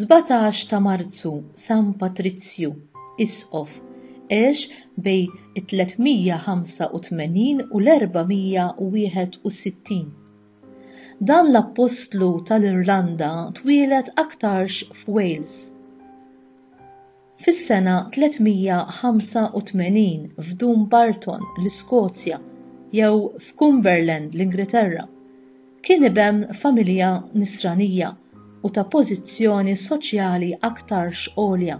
17 ta' Marzu, San Patrizju, Isqof, għex bejn it-385 u l-461. Dan l-appostlu tal-Irlanda twieled aktarx f'Wales. Fis-sena 385 f'Dumbarton, l-Iskozja, jew f'Cumberland, l-Ingriterra, kien iben familja Nisranija u ta' pożizzjoni soċjali aktarx għolja.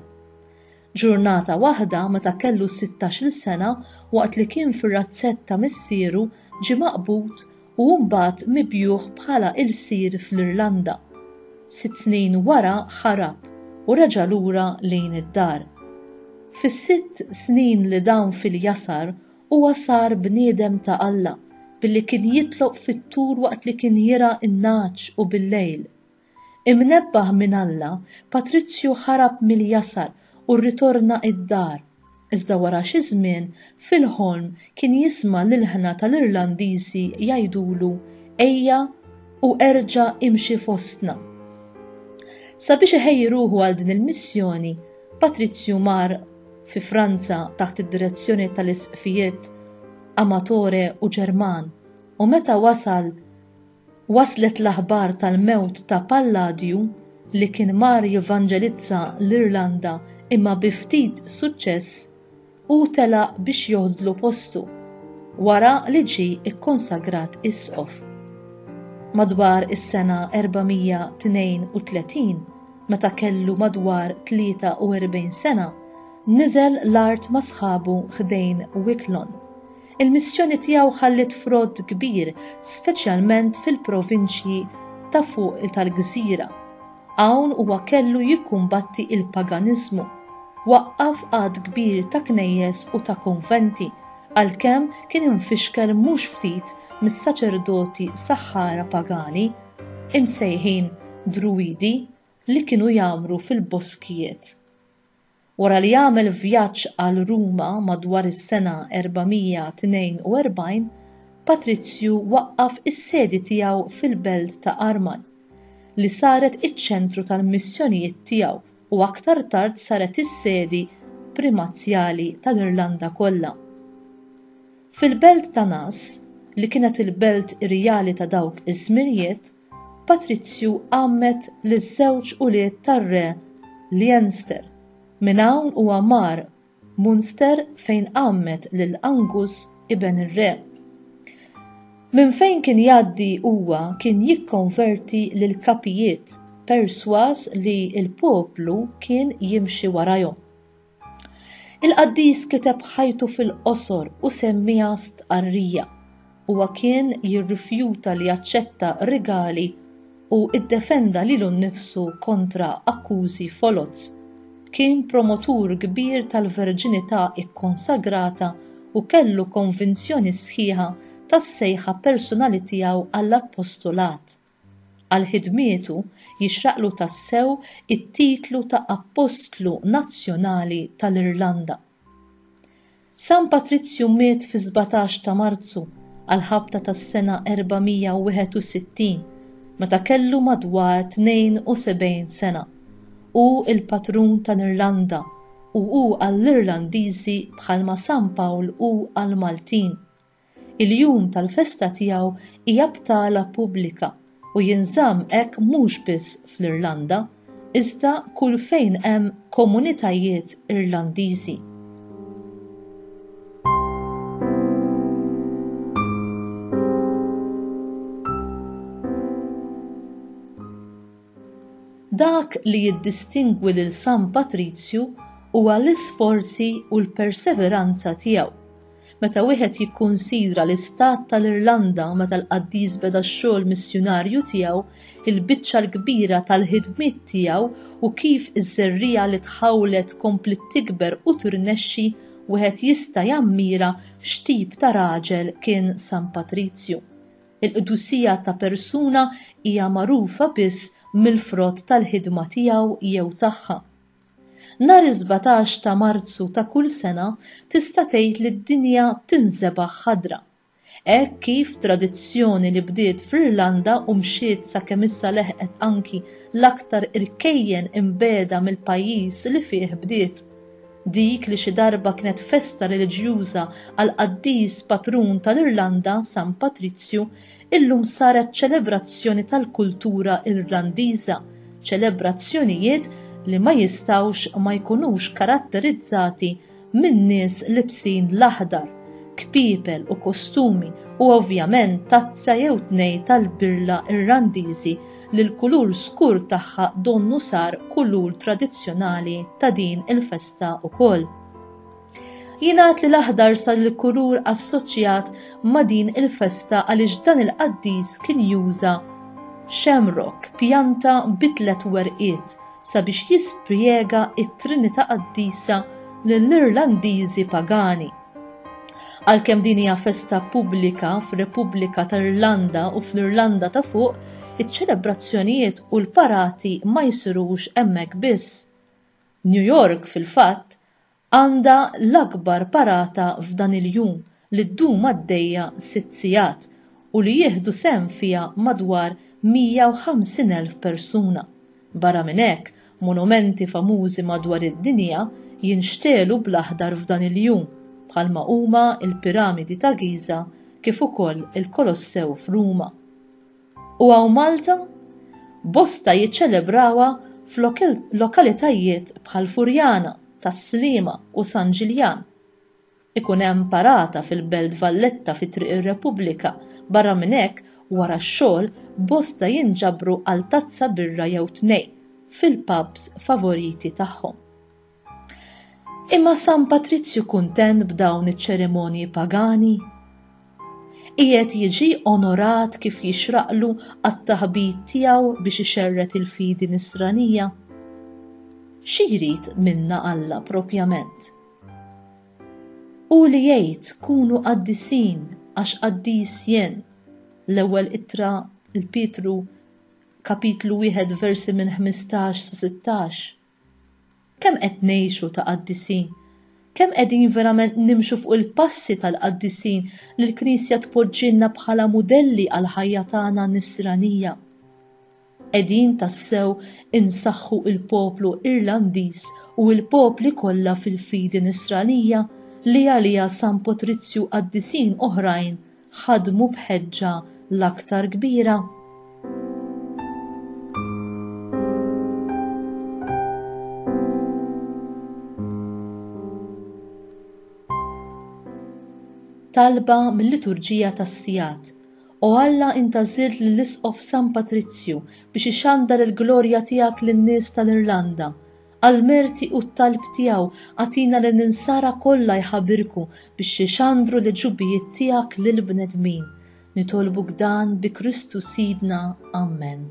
Ġurnata waħda meta kellu sittax-il sena waqt li kien fir-razzett ta' missieru ġie maqbud u mbagħad mibjugħ bħala ilsir fl-Irlanda. Sitt snin wara ħarab u reġa' lura lejn id-dar. Fis-sitt snin li dam fil-jasar huwa sar bniedem ta' Alla billi kien jitlob fit-tul waqt li kien jirgħa n-nagħaġ u bil-lejl. Imnebbaħ minn Alla, Patrizju ħarab mill-jasar u rritorna d-dar. Iżda wara xi żmien, fil-ħolm kien jisma' l-ilħna tal-Irlandiżi jgħidulu Ejja u erġa' imxi fostna. Sabiex iħejji ruħu għal din il-missjoni, Patrizju mar fi Franza taħt id-direzzjoni tal-isqfijiet Amatore u Ġerman u meta wasal Waslet l-aħbar tal-mewt ta' Palladju li kien mar jevanġelizza l-Irlanda imma bi ftit suċċess, hu telaq biex joħdlu postu, wara li ġie kkonsagrat isqof. Madwar is-sena 432, meta kellu madwar 43 sena, niżel l-art ma' sħabu ħdejn Wiklon. Il-missjoni tiegħu ħalliet frott kbir speċjalment fil-provinċji ta' fuq tal-gżira. Hawn huwa kellu jikkumbatti l-paganiżmu. Waqqaf għadd kbir ta' knejjes u ta' kunventi, għalkemm kien imfixkel mhux ftit mis-saċerdoti saħħara pagani, imsejħin Druwidi, li kienu jgħammru fil-boskijiet. Wara li għamel vjaġġ għal Ruma madwar is-sena 442, Patrizju waqqaf is-sedi tiegħu fil-belt ta' Armagh, li saret iċ-ċentru tal-missjonijiet tiegħu u aktar tard saret is-sedi primazjali tal-Irlanda kollha. Fil-belt ta' Naas, li kienet il-belt irjali ta' dawk iż-żminijiet, Patrizju għammed liż-żewġ ulied tar-re Leinster. Minn hawn huwa mar Munster fejn għammed lil Angus iben ir-re. Minn fejn kien jgħaddi huwa kien jikkonverti lill-kapijiet persważ li l-poplu kien jimxi warajhom. Il-qaddis kiteb ħajtu fil-qosor u semmiha stqarrija. Huwa kien jirrifjuta li jaċċetta rigali u ddefenda lilu nnifsu kontra akkużi foloz. Kien promotur kbir tal-verġinità kkonsagrata u kellu konvinzjoni sħiħa tas-sejħa personali tiegħu għall-appostolat. Għal ħidmietu jixraqlu tassew it-titlu ta' Appostlu Nazzjonali tal-Irlanda. San Patrizju miet fis-17 ta' Marzu għall-ħabta tas-sena 461, meta kellu madwar 72 sena. Hu l-patrun tal-Irlanda u hu għall-Irlandiżi bħalma San Pawl hu għall-Maltin. Il-jum tal-festa tiegħu hija btala pubblika u jinżamm hekk mhux biss fl-Irlanda, iżda kull fejn hemm komunitajiet Irlandiżi. Dak li jiddistingwi lil San Patrizju huwa l-isforzi u l-perseveranza tiegħu. Meta wieħed jikkunsidra l-istat tal-Irlanda meta l-qaddis beda x-xogħol missjunarju tiegħu, il-biċċa l-kbira tal-ħidmiet tiegħu u kif iż-żerriegħa li tħawlet kompliet tikber u tirnexxi, wieħed jista' jammira x'tip ta' raġel kien San Patrizju. Il-qdusija ta' persuna hija magħrufa biss mill-frott tal-ħidma tiegħu jew tagħha. Nhar is-17 ta' Marzu ta' kull sena tista' tgħid li d-dinja tinżebagħ ħadra. Hekk kif tradizzjoni li bdiet fl-Irlanda u mxiet sakemm issa leħqet anki l-aktar irkejjen imbiegħda mill-pajjiż li fih bdiet. Dik li xi darba kienet festa reliġjuża għall-qaddis patrun tal-Irlanda, San Patrizju, illum saret ċelebrazzjoni tal-kultura Irlandiża, ċelebrazzjonijiet li ma jistgħux ma jkunux karatterizzati minn nies libsin l-aħdar, kpiepel u kostumi u ovvjament tazza jew tnej tal-birla Irlandiżi li l-kulur skur tagħha donnu sar kulur tradizzjonali ta' din il-festa ukoll. Jingħad li l-aħdar sar il-kulur assoċjat ma' din il-festa għaliex dan il-qaddis kien juża shamrock, pjanta bi tliet werqiet, sabiex jispjega t-Trinità Qaddisa lill-Irlandiżi pagani. Għalkemm din hija festa pubblika fir-Repubblika tal-Irlanda u fl-Irlanda ta' Fuq, iċ-ċelebrazzjonijiet u l-parati ma jsirux hemmhekk biss. New York, fil-fatt, għandha l-akbar parata f'dan il-jum li ddum għaddejja sitt sigħat u li jieħdu sehem fiha madwar 150,000 persuna. Barra minn hekk, monumenti famużi madwar id-dinja jinxtegħlu bl-aħdar f'dan il-jum, bħalma huma l-Piramidi ta' Giza kif ukoll il-Kolossew f'Ruma. U hawn Malta? Bosta jiċċelebrawha f'lokalitajiet bħal Furjana, Tas-Sliema u San Ġiljan. Ikun hemm parata fil-Belt Valletta fi Triq ir-Repubblika, barra minn hekk, wara x-xogħol, bosta jinġabru għal tazza birra jew tnejn fil-pubs favoriti tagħhom. Imma San Patrizju kuntent b'dawn iċ-ċerimonji pagani? Qiegħed jiġi onorat kif jixraqlu għat-taħbit tiegħu biex ixerred il-fidi nisranija? Xi jrid minna Alla propjament? Hu li jgħid kunu qaddisin għax qaddis jien, l-ewwel ittra 'l Pietru kapitlu wieħed versi minn 15 sa 16. Kemm qed ngħixu ta' qaddisin? Kemm qegħdin verament nimxu fuq il-passi tal-qaddisin li l-Knisja tpoġġilna bħala mudelli għall-ħajja tagħna nisranija? Qegħdin tassew insaħħu il-poplu Irlandiż u l-popli kollha fil-fidi nisranija li għaliha San Potrizzju qaddisin oħrajn ħadmu b'ħeġġa l-aktar kbira? Talba mill-Liturġija tas-Sigħat. O Alla int għażilt lill-Isqof San Patrizju biex ixandar il-glorja tiegħek lin-nies tal-Irlanda. Għall-merti u t-talb tiegħu agħtina li l-insara kollha jħabirku biex ixandru l-għeġubijiet tiegħek lill-bnedmin. Nitolbuk dan bi Kristu Sidna. Ammen.